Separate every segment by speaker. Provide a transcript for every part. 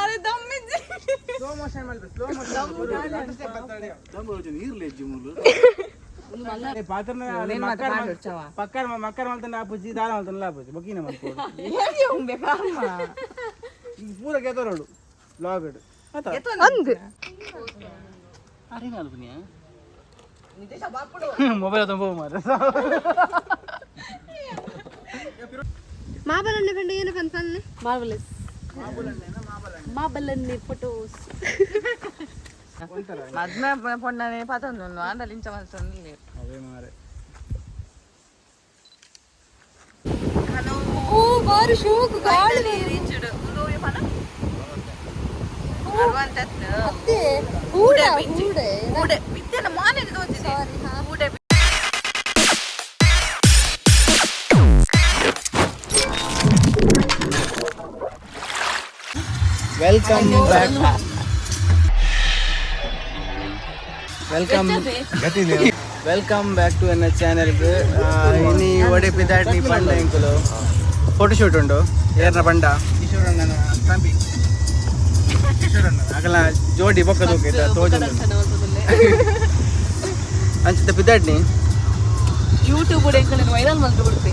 Speaker 1: ಅರೆ ದಮ್ಮಿಜ್ಜಿ.
Speaker 2: Slow motion ಮಲ್ಪೆ, slow motion. ಪಕ್ಕರ್ ಮಕ್ಕರ್ ಮಲ್ತಂಡ ಆಪುಜಿ, ದಾಲ ಮಲ್ತಂಡ ಆಪುಜಿ, ಬೊಕ್ಕಿನ ಮಲ್ಪೋಡು. ಈಗ ಪೂರ ಗೆತರೋಡು ಬ್ಲಾಗ್.
Speaker 3: ಅಂದ್.
Speaker 2: ಮೊಬೈಲ್ ತುಂಬ ಮಾರ.
Speaker 3: ಮಾಬಲನ್ನೆ ಪಂಡ ಏನು ಪನ್ಪನ್ನೆ?
Speaker 4: Marvellous ಮಾಬಲನ್ನೆ photos.
Speaker 1: ಮದ್ಮೆ ಪೊಣ್ಣನೆ ಪತೊಂದು ಆಂಡಲ ಇಂಚ ಮಲ್ತೊಂದು.
Speaker 2: ಅದೇ ಮಾರೆ.
Speaker 3: ಓ ಬಾರಿ ಶೋಕು ಗಾಳಿ. ಅತ್ತೆ ಹೂಡ ಹೂಡೆ.
Speaker 1: ಮಾನೆ.
Speaker 2: Welcome back, welcome, welcome back to ಎನ್ನ ಚಾನೆಲ್. ಇನಿ ಒಡೆ ಪಿದಾಡ್ನಿ ಪಂಡ ಎಂಕುಲು ಫೋಟೋ ಶೂಟ್ ಉಂಡು. ಏರ್ನ ಪಂಡ ಕಿಶೋರ್ ಅಣ್ಣನ ತಂಬಿ ಕಿಶೋರ್ ಅಣ್ಣ ಅಗಲ ಜೋಡಿ ಬೊಕ್ಕ ತೂಕೈತ ತೋಜುಂಡು ಅಂಚಿತ ಪಿದಾಡ್ನಿ.
Speaker 4: YouTube ಎಂಕಲೆನ್ viral ಮಲ್ತು ಬಿಡ್ತೆ.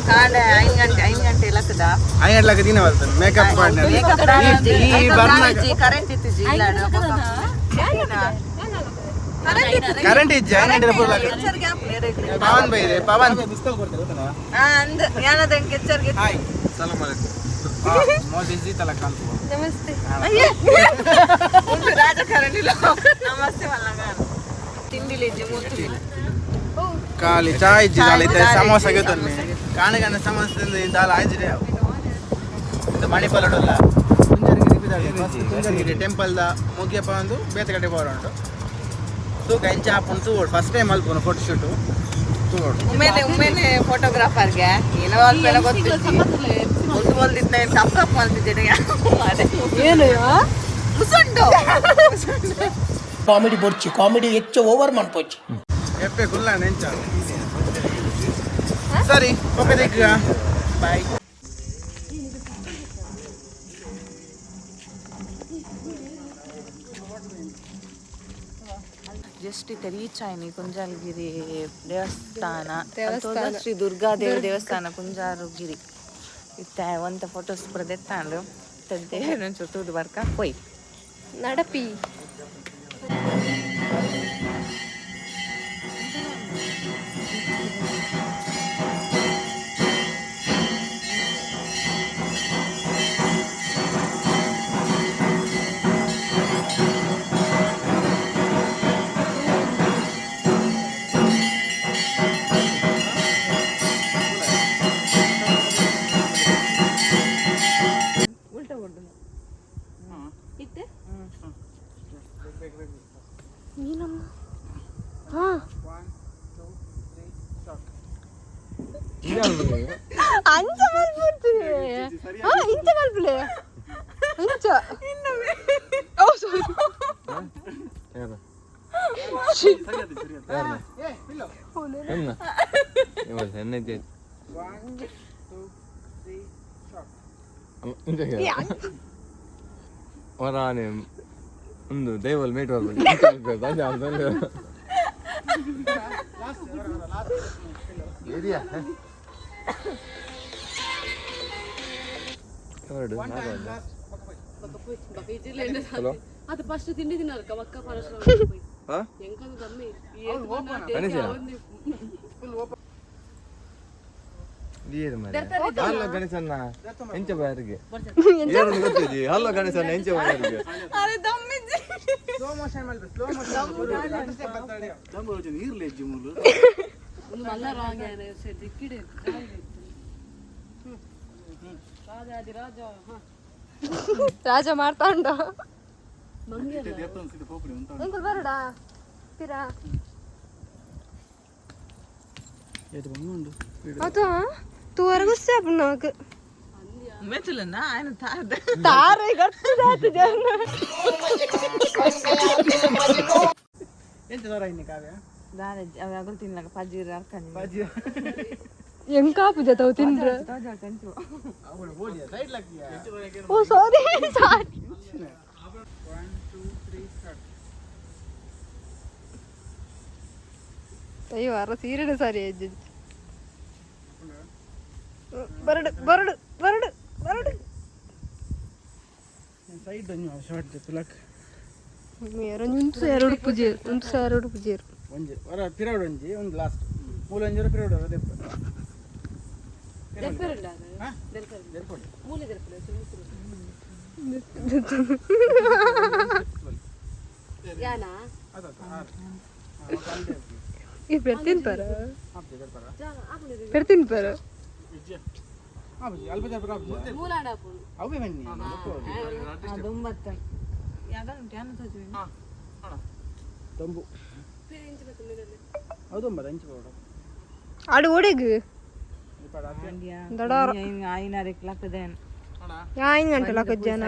Speaker 1: ಕಾಂಡೆ 5 ಗಂಟೆ, 5 ಗಂಟೆ ಲಕ್ಕದ.
Speaker 2: 5 ಗಂಟೆ ದಿನ ಬರ್ತದೆ ಮೇಕಪ್ ಮಾಡಿ ಈ ಬರ್ನಾಗ.
Speaker 1: ಕರೆಂಟ್ ಇತ್ತಿಜಿ ಇಲ್ಲ.
Speaker 2: ಕರೆಂಟ್ ಇಜ್ಜಿ 5 ಗಂಟೆ ಪೂರ. ಪವನ್ ಬೈದೆ ಪವನ್.
Speaker 1: ಅಂದ್ ಯಾನದ ಕೆಚ್ಚರ್ಗೆ.
Speaker 2: ಹಾಯ್, ಸಲಾಮ್ ಅಲೈಕುಮ್. ಮೋದಿ ತಲ ಕಾಲ್ಪು.
Speaker 3: ನಮಸ್ತೆ.
Speaker 1: ಉಂಟು ರಾಜಕಾರಣಿ ನಮಸ್ತೆ ಮಲ್ಲಗ ತಿಂಡಿಲಿಜ್ಜಿ ಮೂರ್ತಿ.
Speaker 2: ಖಾಲಿ ಚಾಯ್ ಇಜ್ಜಿ ದಾಲ ಇತ್ತೆ ಸಮೋಸ ಗೆತೊನ್ನೆ ಕಾಣಗನ ಸಮೋಸ ತಿಂದು ದಾಲ ಆಯ್ಜಿಡೆ. ಇದು ಮಣಿಪಾಲಡುಲ್ಲ ಕುಂಜರಗಿರಿ ಬಿದಾಡಿ ಕುಂಜರಗಿರಿ ಟೆಂಪಲ್ ದ ಮುಗಿಯಪ್ಪ ಒಂದು ಬೇತೆ ಕಡೆ ಬೋರ ಉಂಟು. ತೂಕ ಎಂಚ ಆಪುಂಡು ತೂವೋಡು. ಫಸ್ಟ್ ಟೈಮ್ ಅಲ್ಪುನು ಫೋಟೋ ಶೂಟು ತೂವೋಡು.
Speaker 1: ಉಮ್ಮೇಲೆ ಉಮ್ಮೇಲೆ ಫೋಟೋಗ್ರಾಫರ್ಗೆ ಏನೋ ಅಲ್ಪೆಲ್ಲ ಗೊತ್ತಿತ್ತು. ಒಂದು ಮಲ್ದಿತ್ತ ತಪ್ಪು ತಪ್ಪು ಮಲ್ತಿದ್ದೇನೆ.
Speaker 4: ಏನು?
Speaker 1: ಮುಸುಂಡು.
Speaker 5: ಕಾಮಿಡಿ ಬೊರ್ಚಿ, ಕಾಮಿಡಿ ಹೆಚ್ಚು ಓವರ್ ಮನ್ಪೊಚ್ಚಿ.
Speaker 2: ಎಪ್ಪೆ ಗುಲ್ಲ ನೆಂಚ. ಸರಿ, ಓಕೆ, ದಿಕ್ಕ ಬಾಯ್.
Speaker 1: ಜಸ್ಟ್ ಇತ್ತೆ ರೀಚ್ ಆಯ್ನಿ ಕುಂಜಾಲಗಿರಿ ದೇವಸ್ಥಾನ. ದೇವಸ್ಥಾನ ಶ್ರೀ ದುರ್ಗಾದೇವಿ ದೇವಸ್ಥಾನ ಕುಂಜಾರುಗಿರಿ. ಇತ್ತೆ ಒಂತ ಫೋಟೋಸ್ ಪೂರ ದೆತ್ತಾಂಡು. ದೇವರು ಒಂಚೂರು ತೂದು ಬರ್ಕ ಪೋಯ್.
Speaker 3: ನಡಪಿ.
Speaker 4: ಇತ್ತೆ.
Speaker 3: ಮೀನಮ್ಮ ಹಾ. ಅಂಚ ಮಲ್ಪುರ್ತಿ ಹಾ, ಇಂಚ ಮಲ್ಪುಲೆ ಇಂಚ. ಓ ಸಾರಿ.
Speaker 6: ಎನ್ನ ಎನ್ನ.
Speaker 2: 1 2 3 ಶಾಟ್.
Speaker 6: ವರಾನೆ ಒಂದು ದೈವಲ್ ಮೇಟ್ ಬರ್ಬೇಕು. ಏರಿಯಾ ಎರಡು. ಹಲೋ.
Speaker 4: ಅದು ಫಸ್ಟ್ ತಿಂಡಿ ತಿನ್ನರ್ಕ ಬಕ್ಕ ಪರಶುರಾಮ.
Speaker 6: ಹಾ?
Speaker 4: ಎಂಕದು ದಮ್ಮಿ.
Speaker 6: ಗಣೇಶ ಏನು ಮಾರ್ರೆ? ಹಲೋ ಗಣೇಶಣ್ಣ, ಎಂಚ ಬಾರಿಗೆ ಏನು ಗೊತ್ತಿದೆ? ಹಲೋ ಗಣೇಶಣ್ಣ, ಎಂಚ ಬಾರಿಗೆ?
Speaker 1: ಅರೆ ದಮ್ಮಿಜ್ಜಿ.
Speaker 2: ಸ್ಲೋ ಮೋಷನ್ ಮಲ್ಪೆ, ಸ್ಲೋ ಮೋಷನ್.
Speaker 4: ಒಂದು ಮಲ್ಲ ರಾಂಗ್ ದಿಕ್ಕಿಡೆ ರಾಜಾದಿ ರಾಜ ಹಾ.
Speaker 3: ರಾಜ ಮಾರ್ತಾಂಡ.
Speaker 4: ಮಂಗೆ.
Speaker 3: ಎಂಕುಲ್ ಬರಡಾ ಪಿರಾ. ಅದು ತೂವರ ಗುಸ್ಸೆ ಆಪುಂಡು ನಮಕ್.
Speaker 1: ಮೆಚ್ಚಲನ್ನ ఆయన ತಾರ್ದ.
Speaker 3: ತಾರ ಗಟ್ಟು ಜನ.
Speaker 2: ಎಂಚ ದೊರ ಇನ್ನಿ ಕಾವ್ಯ?
Speaker 1: ದಾದ ಅವು ಅಗಲು ತಿನ್ಲಕ ಪಜೀರ್ ಅರ್ಕಂಜಿ.
Speaker 2: ಬಜ್ಜಿ.
Speaker 3: ಎಂಕಾಪುಜ ತಾವು ತಿಂದ್ರ. ಓ ಸಾರಿ ಸಾರಿ. ಅಯ್ಯೋ ಅರ ಸೀರೆನೆ ಸಾರಿ ಅಜ್ಜಿ. ಬರಡು ಬರಡು ಬರಡು ಬರಡು.
Speaker 2: ಸೈಡ್ ಒಂಜಿ ಶಾರ್ಟ್ ತುಲಕ್.
Speaker 3: ಒಂಜಿ ಎರಡು ಪೂಜೆ, ಒಂದು ಎರಡು ಪೂಜೆ.
Speaker 2: ಒಂಜಿ ವರ ಪಿರವಡ್ ಒಂಜಿ, ಒಂದು ಲಾಸ್ಟ್ ಮೂಲ ಒಂಜಿ ಪಿರವಡ್ ದೆಪ್ಪ.
Speaker 3: ಈ ಪೆರ್ತಿನ್ ಪರ ಪೆರ್ತಿನ್ ಪರ.
Speaker 2: ಅವೇ ಬನ್ನಿ.
Speaker 1: ದೊಂಬತ್ತ ಯಾವ್ದಾರು ಯಾನ ತೋಜುವೆ.
Speaker 2: ತಂಬು ಹೌದು ಅಂಚು ಬೋಡ.
Speaker 3: ಆಡು ಓಡೆಗ್ ದಡಾರ.
Speaker 1: ಆಯಿನಾರೆ ಲಕ್ಕದೇನು.
Speaker 3: ಐದು ಗಂಟೆ ಲಕ್ಕಜ್ಜನ.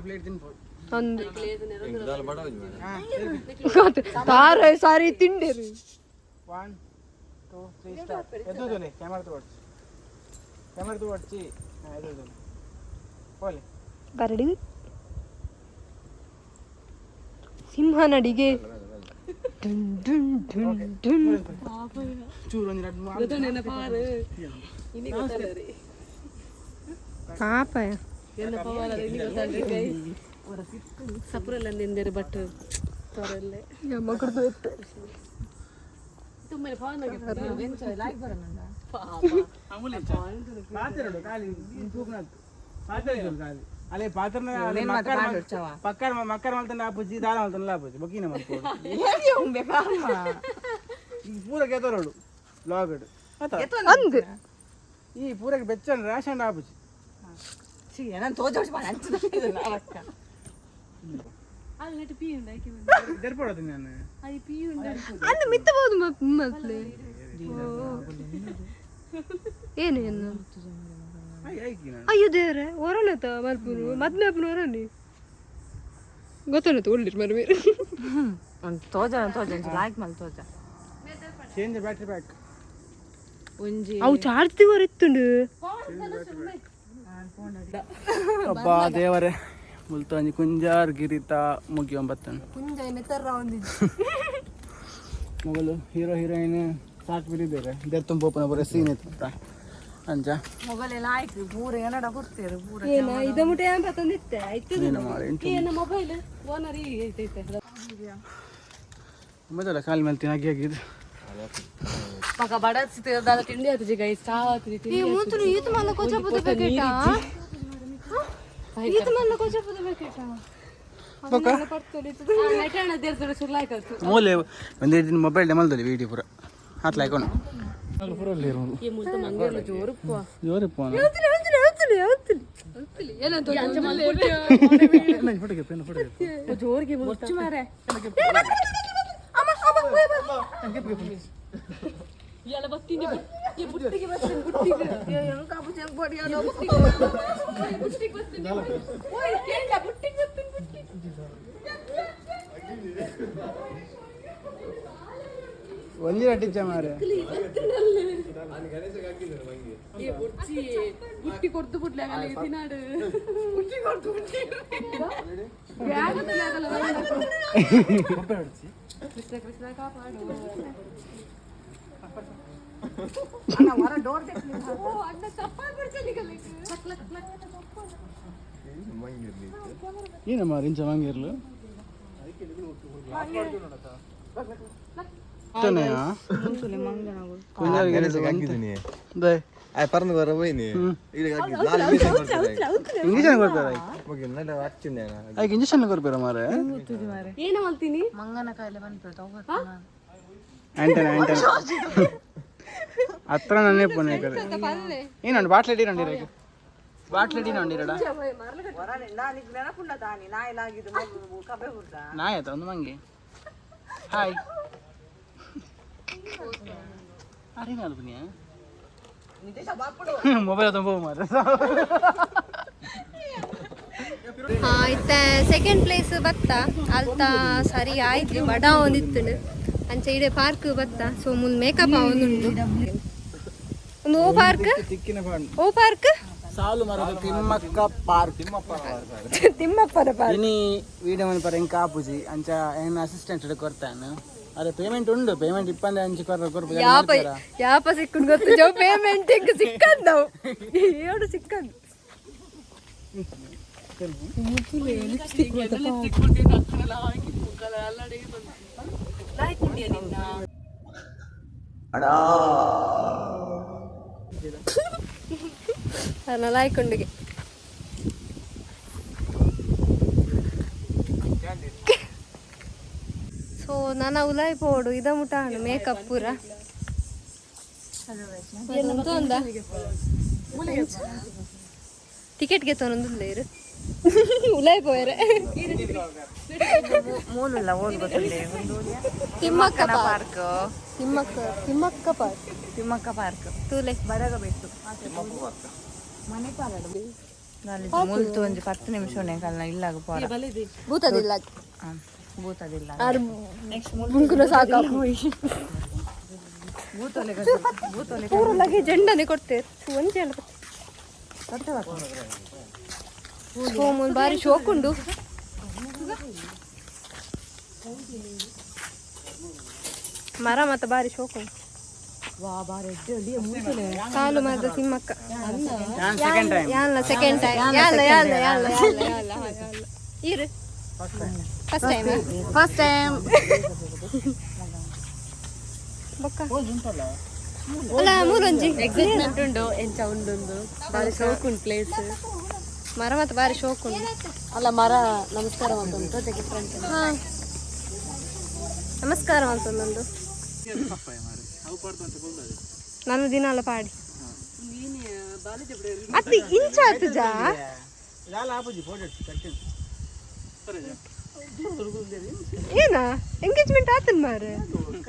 Speaker 2: ಪ್ಲೇಟ್ ತಿನ್ಬೋದು.
Speaker 3: ಒಂದು ತಾರ ಸಾರಿ ತಿಂಡಿರು.
Speaker 2: 1 2 3 ಸ್ಟಾರ್ಟ್. ಎದ್ದು ಕ್ಯಾಮರಾ ತೋಡ್ಚಿ, ಕ್ಯಾಮರಾ ತೋಡ್ಚಿ. ಎದ್ದು ಹೋಲಿ.
Speaker 3: ಬರಡಿ ಸಿಂಹ ನಡಿಗೆ ಡುನ್ ಡುನ್ ಡುನ್ ಡುನ್.
Speaker 2: ಚೂರು ಒಂಜಿ ರಡ್ಡ್
Speaker 3: ಪಾಪ.
Speaker 4: ಸಪುರಲ್ಲ ನಿಂದೇರು ಬಟ್ ತೋರಲ್ಲೇ.
Speaker 3: ಮಕ್ಕಳು ಎತ್ತು.
Speaker 4: ತುಂಬಾ ಫಾನ್.
Speaker 2: ಪಾತ್ರೆ ಖಾಲಿ ತೂಕನಾತ್ ಪಾತ್ರೆ ಖಾಲಿ ಅಲ್ಲೇ ಪಾತ್ರ. ಪಕ್ಕರ್ ಮಕ್ಕರ್ ಮಲ್ತನ ಆಪುಜಿ, ದಾಲ ಮಲ್ತನ ಆಪುಜಿ, ಬೊಕ್ಕಿನ ಮಲ್ಪೋಡು. ಈ ಪೂರ ಕೆತರೋಡು ಬ್ಲಾಗ್
Speaker 3: ಅಂದ್.
Speaker 2: ಈ ಪೂರಕ್ಕೆ ಬೆಚ್ಚನ್ ರೇಷನ್ ಆಪುಜಿ.
Speaker 1: ನಾನು ತೋಜೋಡ್ಸಿ ಮಾಡಿ ಅಂಚದ.
Speaker 2: ದೆರ್ಪೋಡದು ನಾನು.
Speaker 3: ಅಂದ್ ಮಿತ್ತಬಹುದು ಮತ್ಲೆ ಏನು ಏನು. ಅಯ್ಯೋ ದೇವ್ರೆ, ಒರನತ ಮಲ್ಪುನು ಮದ್ಮೆ ಅಪ್ಪನು ಒರನಿ ಗೊತ್ತನತ ಒಳ್ಳಿರ್ ಮರ ಮೇರೆ.
Speaker 1: ಒಂದು ತೋಜ ತೋಜ ಲಾಯ್ಕ್ ಮಲ್ ತೋಜ.
Speaker 2: Change battery pack.
Speaker 1: ಒಂಜಿ
Speaker 3: ಅವು ಚಾರ್ಜ್ ತಿವರ್ ಇತ್ತುಂಡು.
Speaker 2: ಅಬ್ಬಾ ದೇವರೇ, ಮುಲ್ತ ಒಂಜಿ ಕುಂಜಾರ್ ಗಿರಿತ ಮುಗಿಯೊಂಬತ್ತನ್. ಮೊಗಲು ಹೀರೋ ಹೀರೋಯಿನ್ ಸಾಕು ಬಿರಿಬೇರೆ there ತುಂಬ ಪೋಪನ ಬರೋ ಸೀನ್ ಇತ್ತು ಅಂಚ.
Speaker 1: ಮೊಬೈಲ್ ಆಯ್ತು ಪೂರ ಏನಡ ಕೊಡ್ತೀರು ಪೂರ.
Speaker 3: ಏನ ಇದ ಮುಟ್ಟೆ ಏನ್ ಬತ್ತಂದಿತ್ತೆ ಆಯ್ತು.
Speaker 2: ಏನು ಮಾಡಿ.
Speaker 4: ಮೊಬೈಲ್ ಓನರ್ ಐತೈತೆ.
Speaker 2: ಮೊದಲ ಕಾಲ್ ಮೇಲೆ ತಿನ್ನಾಗಿ ಆಗಿದ್ದು.
Speaker 4: ಪಕ್ಕ ಬಡ ತಿಂಡಿ ಆತುಜಿ ಗೈಸ್, ಚಾ ಆತುಜಿ.
Speaker 3: ಈ ಮೂತುನು ಈತ ಮಲ್ಲ ಕೊಚ್ಚಪದ ಬೇಕೇಟ, ಈತ ಮಲ್ಲ ಕೊಚ್ಚಪದ ಬೇಕೇಟ.
Speaker 2: ಮೂಲೆ ಒಂದೆರಡು ದಿನ ಮೊಬೈಲ್ ಡೆಮಲ್ದಲ್ಲಿ ವೀಡಿಯೋ ಪೂರ ಹಾತ್ಲ ಹಾಕೊಂಡು ಪೂರ ಜೋರಿಪ್ಪ.
Speaker 4: ಜೋರಿಗೆ.
Speaker 1: ಮಾರೆ.
Speaker 4: ಎಲ್ಲ ಬತ್ತೀನಿ ಬುಟ್ಟಿಗೆ, ಬತ್ತೀನಿ ಬುಟ್ಟಿಗೆ. ಬುಟ್ಟಿಗೆ ಬತ್ತೀನಿ ಬುಟ್ಟಿಗೆ.
Speaker 2: ಒಂಜಿ ಟೀಚ ಮಾರೆ.
Speaker 4: ಬುಟ್ಟಿ ಕೊಡ್ತು ಬಿಡ್ಲಿ ಆಗಲ್ಲ ತಿನ್ನಾಡು. ಬುಟ್ಟಿ ಕೊಡ್ತು ಬುಟ್ಟಿ. ಕೃಷ್ಣ ಕೃಷ್ಣ ಕಾಪಾಡು. ಅಣ್ಣ ಚಪ್ಪಾಲ್ ಬಿಡ್ಸಲಿ.
Speaker 2: ಏನು ಮಾರು ಇಂಚ ಮಂಗಿರ್ಲು.
Speaker 6: ಪರ್ನ ಬರ ಹೋಯ್ನಿ.
Speaker 2: ಇಂಜೆಕ್ಷನ್ ಕೊಡ್ತಾರ?
Speaker 6: ಹಚ್ಚಿಂದೆ.
Speaker 2: ಅದಕ್ಕೆ ಇಂಜೆಕ್ಷನ್ ಕೊಡ್ತೀರ ಮಾರೆ?
Speaker 4: ಏನ ಮಾಡ್ತೀನಿ.
Speaker 1: ಮಂಗನ ಕಾಯಿಲೆ ಬಂದ್ಬಿಡ್ತು.
Speaker 2: ಆಂಟನ ಆಂಟನ ಹತ್ರ ನನ್ನೇ ಪೋನೆ ಕರೆ. ಏನಂಡು ಬಾಟ್ಲಿ ಇಡೀ, ಬಾಟ್ಲಿ ಇಡೀ ನೋಡಿರಡ.
Speaker 1: ನೆನಪುಂಡ ತಾನಿ ನಾಯಿಲಾಗಿದ್ದು ಕಬೆ ಹುಡ್ದ.
Speaker 2: ನಾಯಿ ಆತ ಒಂದು ಮಂಗೆ. ಹಾಯ್ ಅರೇನ ಅಲ್ಪನಿಯ ಮೊಬೈಲ್ ತುಂಬ ಮಾರ.
Speaker 3: ಇತ್ತೆ ಸೆಕೆಂಡ್ ಪ್ಲೇಸ್ ಬತ್ತ ಅಲ್ತ ಸರಿ ಆಯ್ತು, ಬಡ ಒಂದಿತ್ತು. ಅಂಚ ಇಡೆ ಪಾರ್ಕ್ ಬತ್ತ. ಸೊ ಮುಂದೆ ಮೇಕಪ್ ಆವೊಂದುಂಡು. ಒಂದು ಓ ಪಾರ್ಕ್, ಓ ಪಾರ್ಕ್.
Speaker 5: ಸಾಲು ಮರದ ತಿಮ್ಮಕ್ಕ ಪಾರ್ಕ್.
Speaker 3: ತಿಮ್ಮಪ್ಪನ ಪಾರ್ಕ್.
Speaker 5: ಇನಿ ವೀಡಿಯೋ ಮನ್ಪರ ಎಂಕ ಆಪುಜಿ ಅಂಚ ಏನ್ ಅಸಿಸ್ಟೆಂಟ್ ಕೊರ್ತಾನು. ಅರೆ ಪೇಮೆಂಟ್ ಉಂಡು, ಪೇಮೆಂಟ್ ಇಪ್ಪಂದೆ ಅಂಚೆ ಕೊರ್ರ ಕೊರ್ಪು.
Speaker 3: ಯಾಪ ಯಾಪ ಸಿಕ್ಕುಂಡು ಗೊತ್ತು ಜೋ ಪೇಮೆಂಟ್ ಎಂಕ್ ಸಿಕ್ಕಂದು ನಾವು ಏಳು ಸಿಕ್ಕಂದು. ಅಲ್ಲ ಲಾಯ್ಕೊಂಡುಗೆ. ಸೊ ನನ್ನ ಉಲಾಯ್ ಪೋಡು ಇದ ಮುಟ ಮೇಕಪ್ ಪೂರ ಟಿಕೆಟ್ ಗೆತ್ತೊಂದು ಇರು ಉಲಾಯ್ ಪೋಯರೆ.
Speaker 1: ಮೂಲುಲ್ಲ ಓಲ್ ಗೊತ್ತಿಲ್ಲ.
Speaker 3: Thimmakka
Speaker 1: park.
Speaker 3: Thimmakka Thimmakka park.
Speaker 1: Thimmakka park.
Speaker 3: ತೂಲೆ.
Speaker 1: ಬಡಗಬೆಟ್ಟು ಮುಲ್ತು ಒಂಜಿ 10 ನಿಮಿಷ ಕಲ್ನ ಇಲ್ಲಾಗ ಪೋರ.
Speaker 3: ಭೂತದಿಲ್ಲ.
Speaker 1: ಭೂತದಿಲ್ಲ.
Speaker 3: ಆರ್ ಬುಂಕುನ ಸಾಕ.
Speaker 1: ಭೂತೊಲೆ ಭೂತೊಲೆ.
Speaker 3: ಪೂರ ಲಗೇಜ್ ಎಂಡನೆ ಕೊಡ್ತೇವೆ ಒಂಜಿ ಅಲ್ಲ. ಸೋಮನ್ ಬಾರಿ ಶೋಕುಂಡು. ಮರ ಮತ್ತ ಬಾರಿ ಶೋಕುಂಡು. ಸಾಲು ಮರದ ತಿಮ್ಮಕ್ಕ.
Speaker 5: Second time.
Speaker 3: ಯಾನ್ಲ ಸೆಕೆಂಡ್ ಟೈಮ್. ಯಾನ್ಲ ಯಾನ್ಲ ಯಾನ್ಲ ಯಾನ್ಲ ಯಾನ್ಲ ಯಾನ್ಲ. ಇರು ಫಸ್ಟ್ ಟೈಮ್.
Speaker 1: First time.
Speaker 3: ಬೊಕ್ಕ ಅಲ್ಲ ಮೂಲೊಂಜಿ.
Speaker 4: ಎಕ್ಸೈಟ್ಮೆಂಟ್ ಉಂಡು, ಎಂಚ ಉಂಡುಂದು. ಬಾರಿ ಶೋಕ್ ಉಂಡು ಪ್ಲೇಸ್.
Speaker 3: ಮರ ಮತ್ತ ಬಾರಿ ಶೋಕುಂಡು.
Speaker 4: ಅಲ್ಲ ಮರ ನಮಸ್ಕಾರ ಅಂತ ಡಿಫ್ರೆಂಟ್.
Speaker 3: ಹಾ ನಮಸ್ಕಾರ ಅಂತಂದೊಂದು ನಾನು ದಿನ ಅಲ್ಲ ಪಾಡಿ ಅತ್ತೆ ಇಂಚ ಆತಜಾ. ಏನ ಎಂಗೇಜ್ಮೆಂಟ್ ಆತನ್ ಮಾರೆ.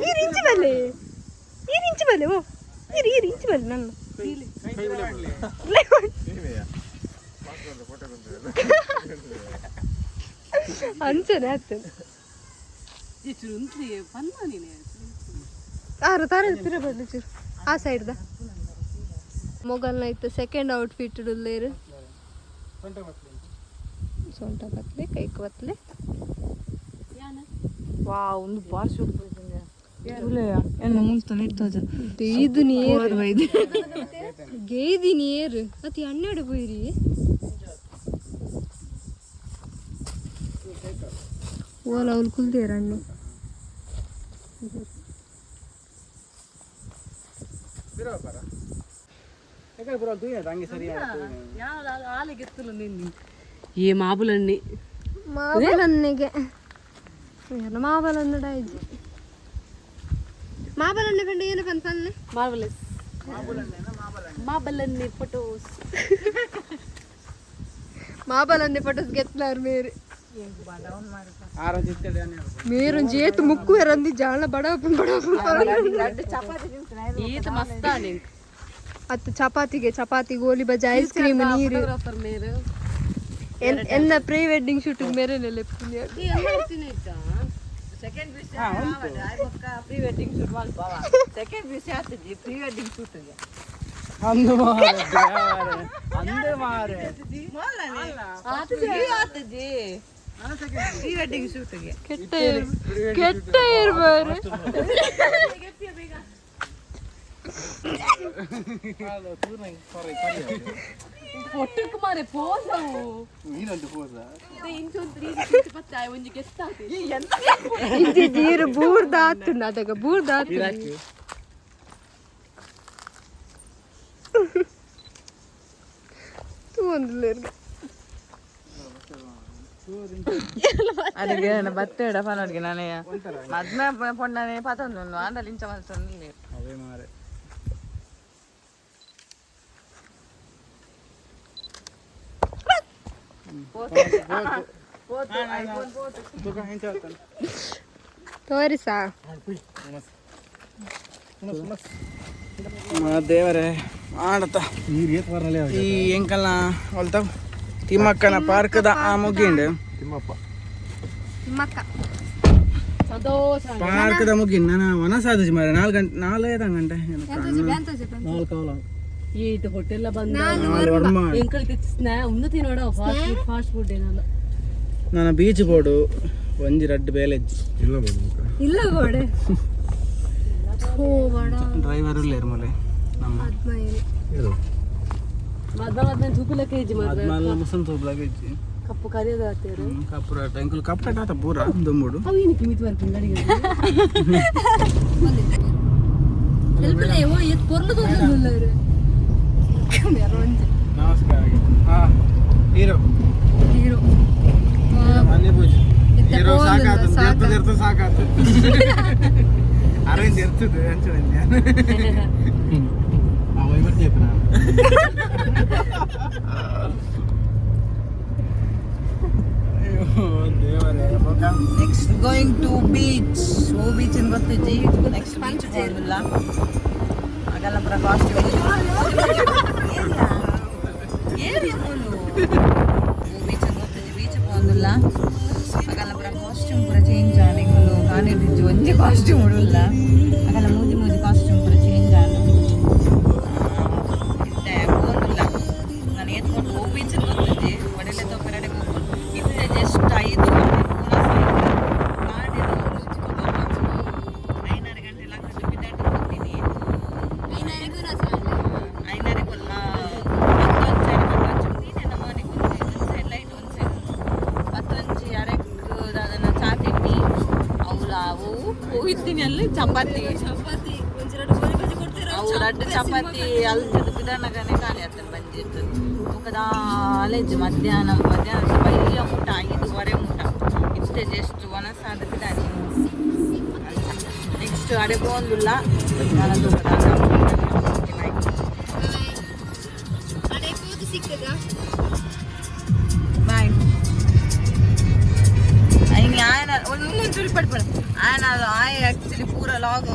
Speaker 3: ಈರ್ ಇಂಚಿ ಬಲ್ಲೆ, ಈರ್ ಇಂಚಿ ಬಲ್ಲೆ, ಓ ಈರ್ ಈರ್ ಇಂಚಿ ಬಲ್ಲೆ ನನ್ನ ಅಂಚನೆ ಆತನ್. ಆರು ತಾರೆ ತಿರ ಬಲ್ಲೆ ಚೂರು ಆ ಸೈಡ್ದ. ಮೊಗಲ್ನ ಇತ್ತು ಸೆಕೆಂಡ್ ಔಟ್ಫಿಟ್ ಉಲ್ಲೇರು. ಸೊಂಟ ಬತ್ಲೆ ಕೈಕ್ ಬತ್ಲೆ.
Speaker 1: ವಾವ್ ಒಂದು ಬಾರಿ ಶೋಕ್. ಎನ್ನ ಮುಲ್ತು ನಿಟ್ಟೋಜ.
Speaker 3: ಗೇದು ನೀರು ಗೇದಿ ನೀರು ಅತಿ ಹನ್ನೆರಡು ಪೋಯಿರಿ. ಓಲ ಅವ್ಲು ಕುಲ್ದೇರ ಅಣ್ಣು.
Speaker 4: ఏ మాబులన్నీ.
Speaker 3: ಮಾಬಲನ್ನಿಗೆ ಮಾಬಲನ್ನು ಡೈಜಿ ಮಾಬಲನ್ನೆ ಪಂಡ ಏನು ಪನ್ ಪನ್ನೆ.
Speaker 4: మార్వలెస్ మాబలన్నీ ఫొటోస్.
Speaker 3: ಮಾಬಲನ್ನೆ ಫೋಟೋಸ್ ಗೆತ್ಲಾರ್ ಮೇರೆ ಮೇರೊಂಜಿ ಏತ್ ಮುಕ್ಕು ಎರಂದಿ ಜಾಳ ಬಡ ಬಡ.
Speaker 4: ఈత మస్తాని.
Speaker 3: ಅತ್ತು ಚಪಾತಿಗೆ ಚಪಾತಿ ಗೋಲಿ ಬಜೆ ಐಸ್ ಕ್ರೀಮ್ ನೀರು.
Speaker 4: ఫోటోగ్రాఫర్ మీరు.
Speaker 3: ಎನ್ನ ಪ್ರೀ ವೆಡ್ಡಿಂಗ್ ಶೂಟ್ ಮೇರೆನೆ ಲೆಪ್ಪುನಿ.
Speaker 1: Second P pre wedding shoot ಮಲ್ಪ. Second P C ಆತಜಿ pre wedding shoot.
Speaker 5: ಅಂದು ಮಾರೆ ಅಂದು ಮಾರೆ.
Speaker 1: ಆತಜಿ ಪ್ರೀ ವೆಡ್ಡಿಂಗ್ ಶೂಟ್ಗೆ.
Speaker 3: ಕೆಟ್ಟ ಕೆಟ್ಟ ಇರ್ಬಾರು.
Speaker 4: పొట్టుకు మారే పోసావు.
Speaker 2: ನೀನೊಂದು ಪೋಸ.
Speaker 4: ಒಂಜಿ ಗೆತ್ತ.
Speaker 3: ಇಂಚಿ ಜೀರು ಬೂರ್ದ ಆತುಂಡು ಅದಗ ಬೂರ್ದ ಆತುಂಡು. ತೂವೊಂದುಲ್ಲೆರ್.
Speaker 1: ಅಡಿಗೆ ಬತ್ತೇಡ ಪನೋಡ್ಗೆ ನಾನೇ ಮದ್ಮೆ ಪೊಣ್ಣನೆ ಪತೊಂದು ಆಂಡಲ್ ಇಂಚ ಮಲ್ತೊಂದು.
Speaker 5: ಅವೇ ಮಾರೆ.
Speaker 3: ತೋರಿಸಾ.
Speaker 5: ದೇವರೇ ಆಡತ. ಈ ಎಂಕಲ್ನ ಹೊಲ್ತಾವ್ ತಿಮ್ಮಕ್ಕನ ಪಾರ್ಕ್ದ ಆ ಮುಗಿಂಡು.
Speaker 6: ತಿಮ್ಮಪ್ಪ.
Speaker 3: ತಿಮ್ಮಕ್ಕ
Speaker 5: ಪಾರ್ಕ್ದ ಮುಗಿಂಡು. ನಾನು ವನಸಾದಜಿ ಮಾರೆ 4 ಗಂಟೆ 4 ಗಂಟೆ.
Speaker 4: ಈಟ್ ಹೋಟೆಲ್ ಬಂದ ಎಂಕಲ್ ಸ್ನ್ಯಾ ಉನ್ನತಿ ನೋಡ fast food fast food ಏನಲ್ಲ.
Speaker 5: ನನ್ನ ಬೀಚ್ ಬೋರ್ಡು ಒಂಜಿ ರಡ್ಡ್ ಬೇಲೆಜ್ಜಿ.
Speaker 6: ಇಲ್ಲ ಬೋಡು.
Speaker 3: ಇಲ್ಲ ಗೋಡೆ ಹೋಗೋಣ.
Speaker 5: ಡ್ರೈವರ್ ಇಲ್ಲ ಮೊಲೆ ನಮ್ಮ.
Speaker 4: ಮದ್ಮ ಮದ್ಮ ತೂಪಿಲ ಕೆಜಿ ಮದ್ಮ.
Speaker 5: ಮದ್ಮಲ್ಲ ಮುಸನ್ ತೂಪ್ಲಾಗ ಇಜ್ಜಿ.
Speaker 4: ಕಪ್ಪು ಕರಿಯದ ಆತೇರು.
Speaker 5: ಕಪ್ಪು ಎಂಕುಲು ಕಪ್ಪು ಆತ ಪೂರ ದುಂಬುಡು.
Speaker 4: ಅವು ಏನಕ್ಕೆ ಮಿತ್ ಬರ್ತೀನಿ ಅಡಿಗೆ.
Speaker 3: ಓ ಎತ್ ಪೊರ್ಲು ತೋಜೊಂದುಲ್ಲ.
Speaker 5: ನಮಸ್ಕಾರ. ಹಾ ಹೀರೋ.
Speaker 3: ಹೀರೋ.
Speaker 5: ಮನೆ ಪೂಜೆ.
Speaker 3: ಇತ್ತೆ
Speaker 5: ಹೀರೋ.
Speaker 3: ಪೋಂದುಲ್ಲ,
Speaker 5: ಸಾಕಾತು.
Speaker 3: ಸಾಕಾತು.
Speaker 5: ದೇರ್ತು ಸಾಕಾತು. ಅರವಿಂದ್ ಇರ್ತದೆ ಅಂಚೆ. ಅಯ್ಯೋ ದೇವರೇ.
Speaker 1: Next going to beach. O beach ಅಂತ ಗೊತ್ತಿಜ್ಜಿ. ನೆಕ್ಸ್ಟ್ ಬೀಚ್ ಹೋಗಿಲ್ಲ ಆಗಲ್ಲ. ಪುರ ಕಾಸ್ಟ್ಯೂಮ್ ಏರಿ ಮೂಲು. ಓ ಬೀಚ್ ಅಂತ ಗೊತ್ತಿಜ್ಜಿ. ಬೀಚ್ ಪೋಂದುಲ್ಲ ಆಗಲ್ಲ. ಪುರ ಕಾಸ್ಟ್ಯೂಮ್ ಪೂರ ಚೇಂಜ್ ಆಂಡ್. ಎಂಕುಲು ಕಾಣಿಡ್ದಿಜ್ಜಿ ಒಂಜಿ ಕಾಸ್ಟ್ಯೂಮ್ ಉಡುಲ್ಲ. ಆಗಲ್ಲ ಮೂಜಿ ಮೂಜಿ ಕಾಸ್ಟ್ಯೂಮ್ ಪೂರ ಚೇಂಜ್ ಆಂಡ್. ಇತ್ತೆ ಪೋಂದುಲ್ಲ. ನಾನು ಏತ್ಕೊಂಡು ಓ ಬೀಚ್ ಅಂತ ಗೊತ್ತಿಜ್ಜಿ. ಒಡೆಲೆ ತೋಪೆರಡೆ ಹೋಗ್ಬೋದು. ಇತ್ತೆ ಜಸ್ಟ್ 5 ಗಂಟೆ ಪೂರ. ಐನಾರು ಗಂಟೆ ಲಕ್ಕ ಬಿದ್ದಾಟ ಹೋಗ್ತೀನಿ. ಐನಾರು ಕೊಲ್ಲ ಪತ್ತೊಂಜಿ ಪತ್ತೊಂಜಿ ನೀನೆ ಮನೆ ಒಂದು ಸೈಡ್ ಲೈಟ್ ಒಂದು ಸೈಡ್. ಪತ್ತೊಂಜಿ ಅರೆಕ್ ಅದನ್ನ ಚಾ ತಿಂಡಿ ಅವಳ ಅವು ಹೋಗಿದ್ದೀನಿ. ಅಲ್ಲಿ ಚಪಾತಿ.
Speaker 3: ಚಪಾತಿ ಒಂಜಿ ರಡ್ಡ್ ಗೋರಿ ಬಜ್ಜಿ ಕೊಡ್ತೀರ.
Speaker 1: ಅವು ರಡ್ಡ್ ಚಪಾತಿ ಅಲ್ತದ ಬಿದನಗನೆ ಖಾಲಿ ಆಗ್ತದೆ ಬಂದಿರ್ತದೆ. ಮುಖದಾಲೆಜ್ಜು ಮಧ್ಯಾಹ್ನ ಮಧ್ಯಾಹ್ನ ಬಯ್ಯ ಮುಟ 5:30 ಮುಟ ಇತ್ತೆ ಜಸ್ಟ್ ಒನಸಾದ ಬಿದಾನಿ. ನೆಕ್ಸ್ಟ್ ಅಡೆ ಪೋಂದುಲ್ಲ. ಬಾಯ್.
Speaker 3: ಅಡೆ ಪೋದು ಸಿಕ್ಕದ.
Speaker 1: ಬಾಯ್. ಹಿಂಗೆ ಆಯನ ಒಂದು ಒಂಚೂರು ಪಡ್ಪಡ ಆಯನ ಆಯ್ ಆಕ್ಚುಲಿ ಪೂರ ಲಾಗ್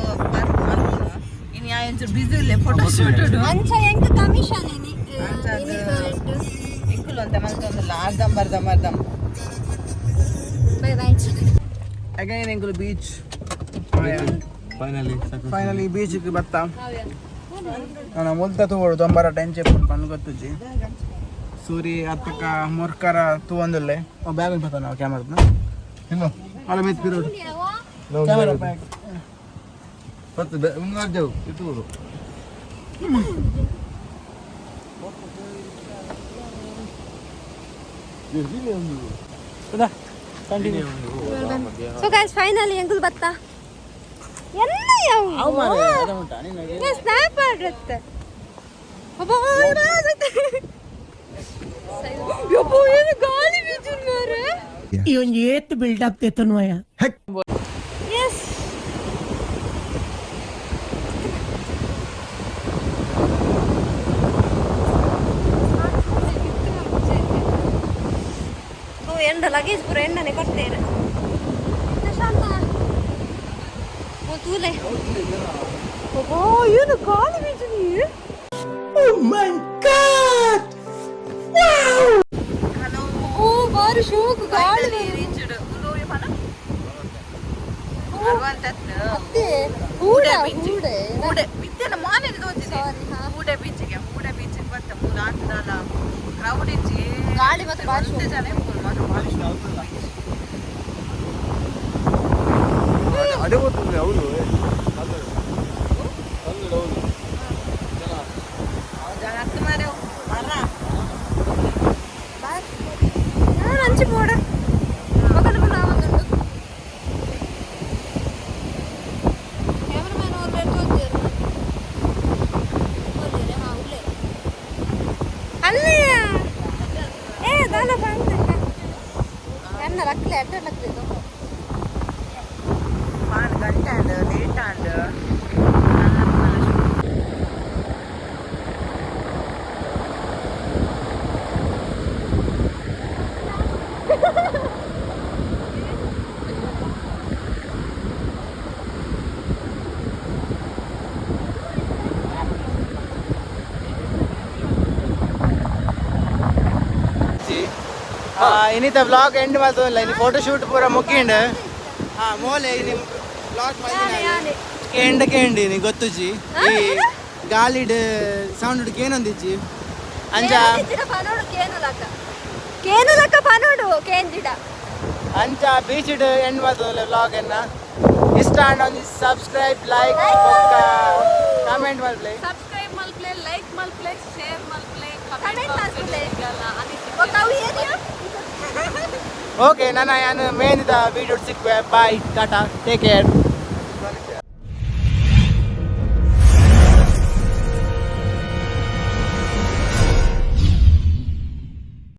Speaker 1: ಇನ್ನು ಆಯ್ ಒಂಚೂರು ಬಿಸಿ ಇಲ್ಲ ಫೋಟೋ ಶೂಟ್.
Speaker 3: ಅಂಚ ಎಂಕ್ ಕಮಿಷನ್ ಇನಿ.
Speaker 1: ಅಂಚ ಎಂಕುಲು ಅಂತ ಮಲ್ತೊಂದುಲ್ಲ ಅರ್ಧಂಬರ್ಧಂ ಅರ್ಧಂ.
Speaker 3: Bye bye.
Speaker 5: ಅಗೈನ್ ಎಂಕುಲು beach.
Speaker 6: Finally.
Speaker 5: Finally ಬೀಚ್ಗೆ ಬತ್ತ. ನಾನು ಮುಲ್ತ ತೂವೊಡು ದೊಂಬರ ಟೆಂಚೆ ಪಂದ್ ಗೊತ್ತುಜ್ಜಿ. ಸೂರಿ ಅತ್ತಕ ಮುರ್ಕರ ತೂವೊಂದುಲ್ಲೆ. ಬ್ಯಾಗ್ ಬತ್ತ ನಾವು ಕ್ಯಾಮರದ
Speaker 6: ಇಲ್ಲ.
Speaker 5: ಅಲ್ಲ ಮಿತ್ ಪಿರೋಡು ಕ್ಯಾಮರಾ ಬ್ಯಾಗ್.
Speaker 6: ಪತ್ತು ಮುಂದಾಜವು ಇತ್ತು.
Speaker 5: Continue.
Speaker 3: So guys, finally ಎಂಕುಲು ಬತ್ತ ಎಲ್ಲ ಯಾವ
Speaker 5: ಅವು ಮಾರ್ರೆ, ಅದ ಉಂಟಾ ನಿನಗೆ?
Speaker 3: ಸ್ನ್ಯಾಪ್ ಆಡುತ್ತೆ. ಯಬ್ಬಾ, ಏನು ಗಾಳಿ ಬೀಜುನ್ ಮಾರ್ರೆ.
Speaker 7: ಇವನ್ ಏತ್ ಬಿಲ್ಡಪ್ ತೆತ್ತನ್ವಯ.
Speaker 3: ಎಸ್. ಓ ಎಂಡ ಲಗೇಜ್ ಪೂರ ಎಂಡನೆ ಕೊಡ್ತೇನೆ ಶಾಂತ. ಓ ತೂಲೆ. ಓ ಏನು ಗಾಳಿ ಬೀಜುನಿ.
Speaker 1: ಹಲೋ.
Speaker 3: ಓ ಬಾರಿ ಶೋಕು ಗಾಳಿ.
Speaker 1: ರೀಚ್ಡ್. ಅರವತ್ತತ್ತು.
Speaker 3: ಹೂಡ.
Speaker 1: ಬೀಚ್.
Speaker 3: ಹೂಡೆ.
Speaker 1: ಹೂಡೆ ಮಿತ್ತೆನ ಮಾನೆ ತೋಚಿದೆ.
Speaker 3: Sorry, ಹಾ.
Speaker 1: ಹೂಡೆ ಬೀಚ್ಗೆ. ಹೂಡೆ ಬೀಚಿಗೆ ಬತ್ತ ಮೂಲ ಆತದಲ್ಲ ಕ್ರೌಡ್ ಇಜ್ಜಿ.
Speaker 3: ಗಾಳಿ ಮತ್ತೆ ಬಾರಿ.
Speaker 1: ಒಂತೆ ಜನ ಇಪ್ಪುರು ಮಾತ್ರ.
Speaker 6: ಅಡೆ ಗೊತ್ತಿಲ್ಲ ಅವರು.
Speaker 1: ಜನ ಹತ್ತು ಮಾರೆ ಮರ.
Speaker 3: ನಾನು ಅಂಚಿ ಬೋಡ ಮಗನ ನಾವೊಂದುಂಟು. ಕ್ಯಾಮರಾಮ್ಯಾನ್ ಅವ್ರು ತೋರ್ತೀರ ಹಾ ಉಳ್ಳೇರು ಅಲ್ಲಿಯ. ಏ ದಾಲ ಬಂದೆ ಎನ್ನ ಲಕ್ಲೆ ಅಡ್ಡ ಲಕ್ಲೆ.
Speaker 1: ಪಾನ್ ಗಂಟೆ and late and.
Speaker 5: ಇನ್ನಿತ vlog end ಮಲ್ತೊಂದಿಲ್ಲ. ಇನ್ನು ಫೋಟೋ ಶೂಟ್ ಪೂರ ಮುಗಿಂಡ್. ಹಾ ಮೋಲೆ ಇನಿ ವ್ಲಾಗ್.
Speaker 3: ಯಾನೆ.
Speaker 5: ಕೇಂಡ ಕೇಂಡಿ ನೀ ಗೊತ್ತುಜಿ. ಈ ಗಾಳಿಡ್ ಸೌಂಡ್ ಕೇನೊಂದಿಜ್ಜಿ ಅಂಚ.
Speaker 3: ಪನೋಡು ಕೇನುಲಕ್ಕ ಕೇನುಲಕ್ಕ ಪನೋಡು ಕೇಂದಿಡ.
Speaker 5: ಅಂಚ ಬೀಚ್ ಎಂಡ್ ಮಲ್ತದ ವ್ಲಾಗ್ ಎನ್ನ. ಇಷ್ಟ ಆಂಡ ಒಂಜಿ ಸಬ್ಸ್ಕ್ರೈಬ್, ಲೈಕ್, ಕಾಮೆಂಟ್ ಮಲ್ಪ್ಲೆ.
Speaker 4: ಸಬ್ಸ್ಕ್ರೈಬ್ ಮಲ್ಪ್ಲೆ, ಲೈಕ್ ಮಲ್ಪ್ಲೆ, ಶೇರ್ ಮಲ್ಪ್ಲೆ.
Speaker 3: ಕಮೆಂಟ್ ಮಲ್ಪುಲೆ. ಬೊಕ್ಕ ಅವು ಏರಿಯಾ.
Speaker 5: ಓಕೆ, ನಾನು ಯಾನ್ ಮೇನಿದ ವಿಡಿಯೋ ಸಿಕ್ಕುವೆ. ಬಾಯ್, ಟಾಟಾ, ಟೇಕ್ ಕೇರ್.